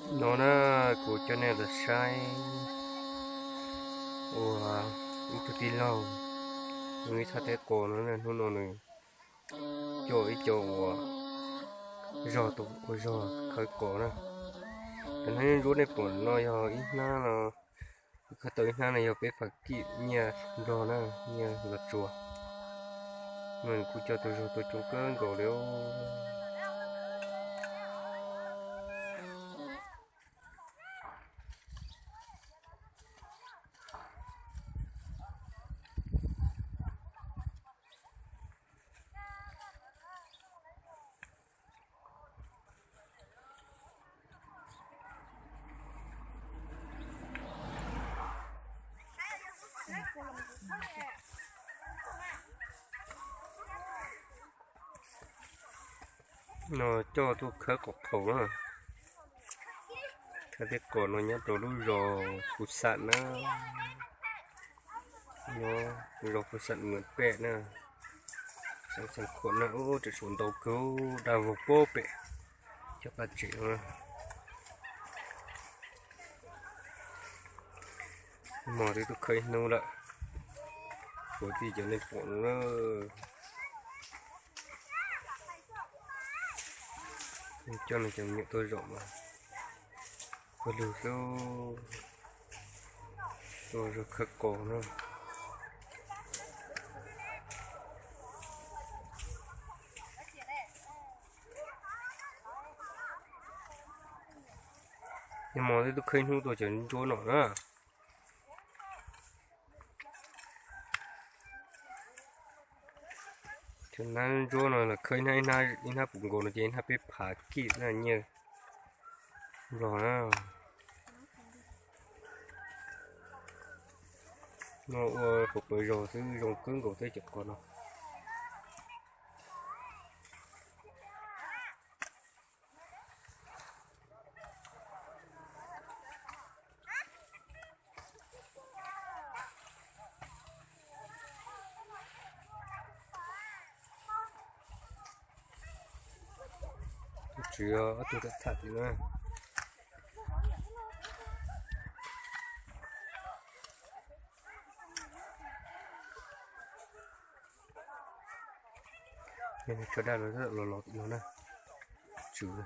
No na, kuv coj nej los saib uas ib tug tij laug nws ib txhab teb qos no na, hnub no nws coj ib co uas zog, ua zog khawb qos na. Cov hnab ntsuab nej pom no yog ib hnab no, kuv khawb tau ib hnab no yog peb phav kij nyiaj Nplog na, nyiaj Nplog tsuas. No nws kuj coj tau zog tau coob kawg nkaus li. No coj tuaj khawb qos qhaus na. Khawb tej qos no nyob rau lub zos Phu Xam na, nyob zos Phu Xam Muas Pem na, xeev Xeev Khuam na. Ub, tseem suav ntau kawg, dag vog pem cov qab tsev no. Mos twb tuaj khawb ib hnub lawm, kuv tij cov nej pom no na. Coj nws cov me nyuam tuaj zaum mas pawg lug xwb, tuaj zog khawb qos na. Yog mos twb tuaj khawb ib hnub tuaj cov ntsuab no na. Cov hnab ntsuab no los khawb ib hnab, ib hnab puv nkaus no ces ib hnab peb phav kij na, nyiaj Nplog na. No ua pawg pawg zog xwb, zoo kawg nkaus tej cov qos no. Tus tswv ob tug tham tham tim no. Tso daj los los tim no na. Tswv.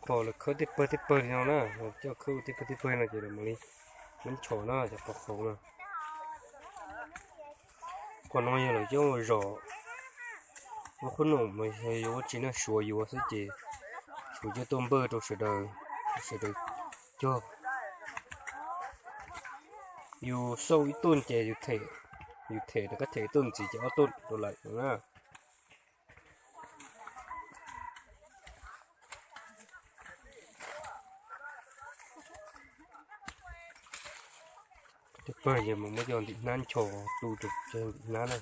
Qos lawv khawb tej pawg tej pawg li no na, coj khawb tej pawg tej pawg no ces lawv mam li muab nchos na cov qos qhaus na. Qhov no yog lawv coj mus zom ua qhob noom mas yog yuav ua tsis na, suav yuav xwb ces suav coj tuaj npawj rau sawv daws, sawv daws cog. Yus xauj ib tuj ces yus them, yus them rov qab them ib tuj ntxiv ces ob tuj rau lawm na. Tej pawg ces mas muab cov ntim hnab nchos tu rau ntim hnab na.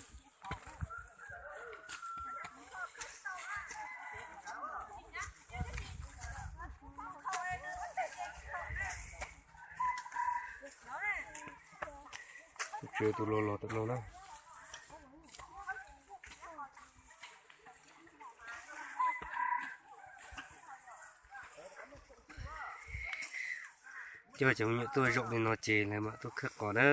Tus tswv tus los los tam no na. Coj cov me nyuam tuaj zaum li no ces lawv mam tuaj khawb qos na.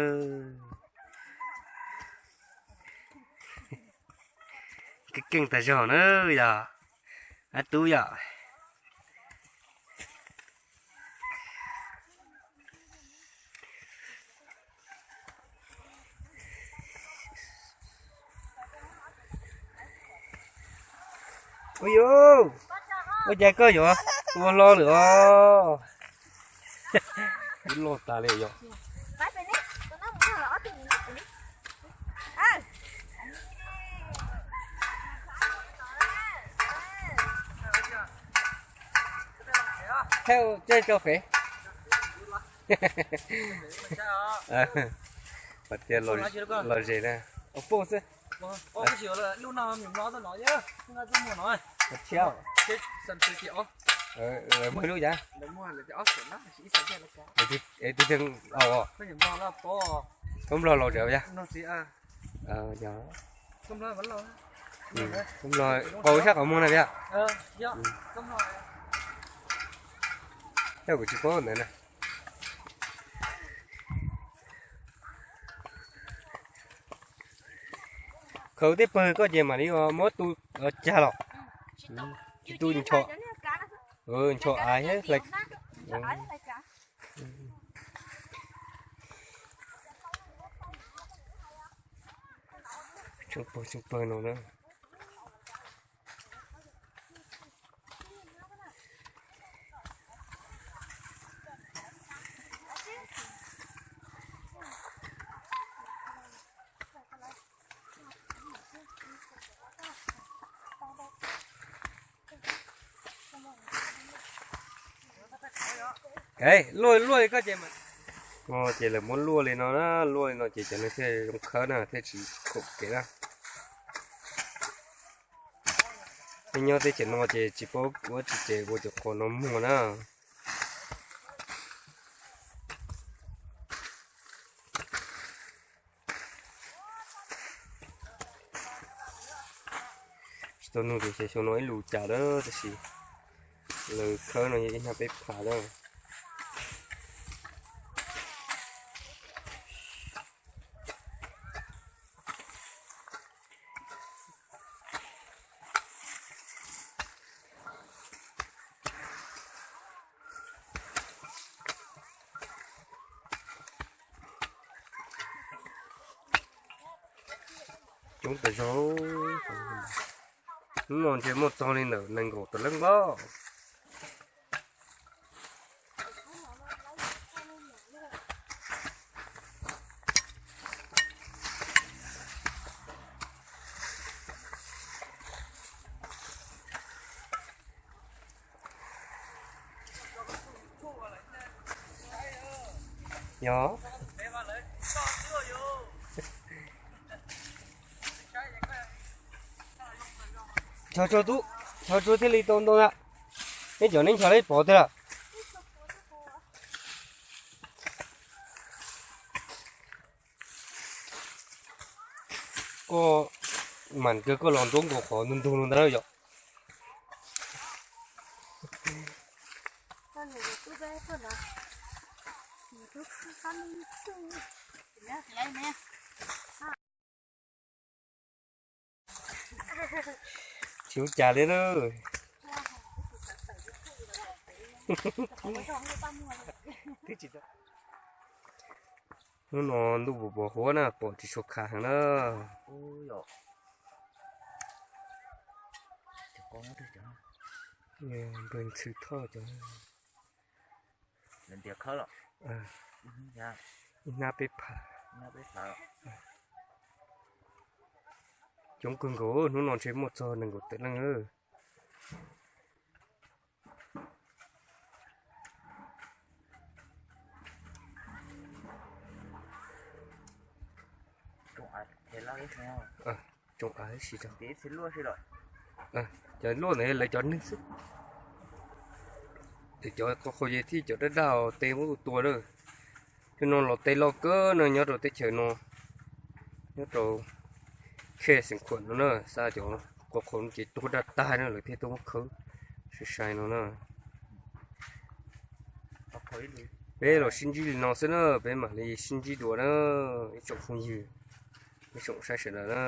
Keej keej tas zog na yom, ab tub yom. Ua yuv, ua cas koj yuav ua hlo lawm os? Ib loj tas li yom. Thaij tsaj tso fev. Tias los zes na, ua poj xwb. Thiab. Lawv muag ib lub cas? Tus thej, Nplog laus tsev yog? Nplog qau sab qhov muag na yog? Yog kuv tsis paub ntawd na. Khaws tej pawg koj ces mam li muab tu cag los. Tsis tu ncho, ncho av thiab hlais. Tseem pawg tseem pawg no na. Luaj luaj li koj ces, ces lawv muab luaj li no na, luaj li no ces cov neeg thiaj zoo khawb na, thiaj tsis khoom kev na. Peb nyob teb chaws no ces tsis paub ua tsis ces ua cov qhov no muag na. Tsis tau nug tias xyov xyoo no ib lus cas lawm tab sis lawv khawb no yog ib hnab peb phav na. Coob tas zog. Hnub no ntshe muaj txog li ntawm nees nkaum tawm leej npaum. Yog, ncho tsuag tub, ncho tsuag thiaj li tau ntoo na. Neb cov neb ncho lawm pov tiag lawm. Koj mam kawg koj los nruab nkaus qhov ntug ntug no ntag yom. Tsis ua cas li na. Hnub no ntuj pos pos huab na, pom tsis tshua khav heev na. Npawg Ntxhw Thoj cov, ib hnab peb phav. Coob kawg nkaus, hnub no ntshe muaj txog nees nkaum tawm leej. Tsoom av ib si, cov luaj ntawd lawv cov neeg xwb. Cov qhov qhov yev thiab cov daj daj tes muab tua tua lawm. Tej no los tes loj kawg no nyob rau teb chaws no, nyob rau Khe Xeev Khuam no na, xa cov qhov qhov no ces tuag daj tag na lawv thiaj tuaj muab khawb sai sai no na. Peb los sib ntsib li no xwb na, peb mam li sib ntsib dua na, ib tsoom phooj ywg, ib tsoom saib sawv daws na.